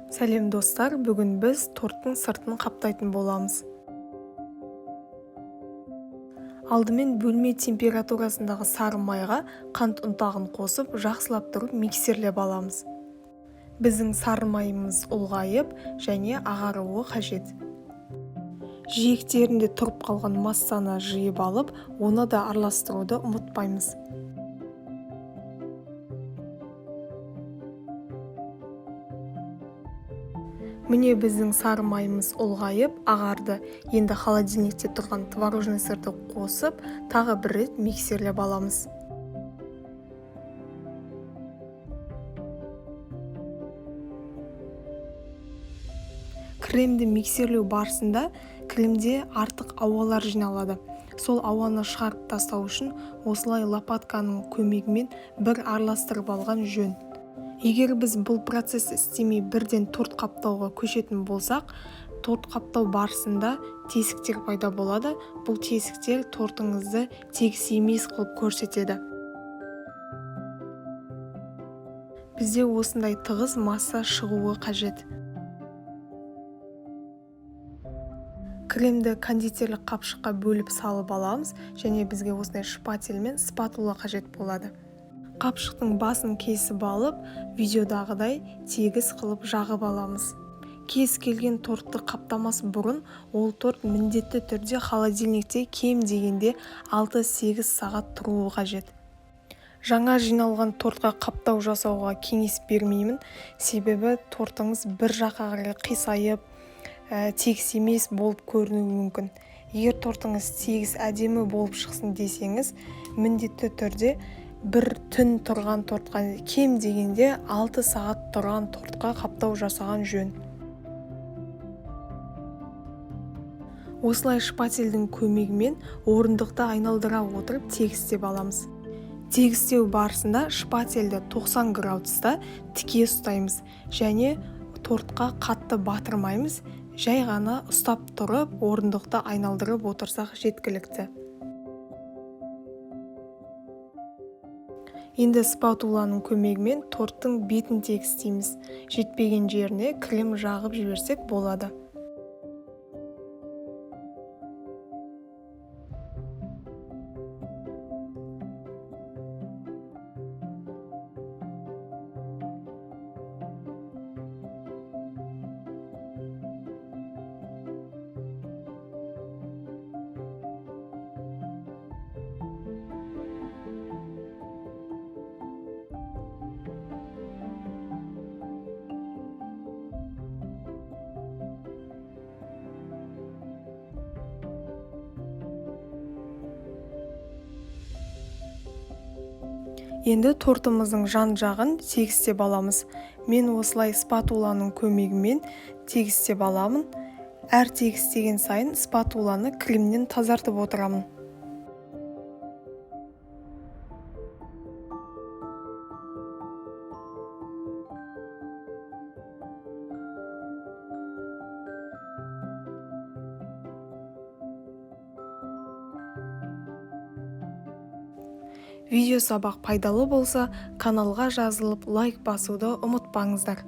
Сәлем, достар! Бүгін біз торттың сыртын қаптайтын боламыз. Алдымен бөлме температурасындағы сары майға қант ұнтағын қосып, жақсылап тұрып миксерлеп аламыз. Біздің сары майымыз ұлғайып және ағаруы қажет. Жиектерінде тұрып қалған массаны жиып алып, оны да араластыруды ұмытпаймыз. Міне, біздің сары майымыз ұлғайып, ағарды. Енді холодильникте тұрған творожный сырды қосып, тағы бір рет миксерлеп аламыз. Кремді миксерлеу барысында кремде артық ауалар жиналады. Сол ауаны шығарып тастау үшін осылай лопатканың көмегімен бір араластырып алған жөн. Егер біз бұл процессті істемей, бірден торт қаптауға көшетін болсақ, торт қаптау барысында тесіктер пайда болады. Бұл тесіктер тортыңызды тегіс емес қылып көрсетеді. Бізде осындай тығыз масса шығуы қажет. Кремді кондитерлік қапшыққа бөліп салып аламыз және бізге осындай шпатель мен спатула қажет болады. Қапшықтың басын кесіп алып, видеодағыдай тегіс қылып жағып аламыз. Кез келген тортты қаптамас бұрын ол торт міндетті түрде холодильникте кем дегенде 6-8 сағат тұруы қажет. Жаңа жиналған тортқа қаптау жасауға кеңес бермеймін, себебі тортыңыз бір жаққа қарай қисайып, тегіс емес болып көрінуі мүмкін. Егер тортыңыз тегіс, әдемі болып шықсын десеңіз, міндетті түрде бір түн тұрған тортқа, кем дегенде 6 сағат тұрған тортқа қаптау жасаған жөн. Осылай шпательдің көмегімен орындықты айналдыра отырып тегістеп аламыз. Тегістеу барысында шпательді 90 градуста тіке ұстаймыз және тортқа қатты батырмаймыз, жай ғана ұстап тұрып, орындықты айналдырып отырсақ, жеткілікті. Енді спатуланың көмегімен торттың бетін тегістейміз. Жетпеген жеріне крем жағып жіберсек болады. Енді тортымыздың жан жағын тегістеп аламыз. Мен осылай спатуланың көмегімен тегістеп аламын. Әр тегістеген сайын спатуланы кремнен тазартып отырамын. Видео сабақ пайдалы болса, каналға жазылып, лайк басуды ұмытпаңыздар.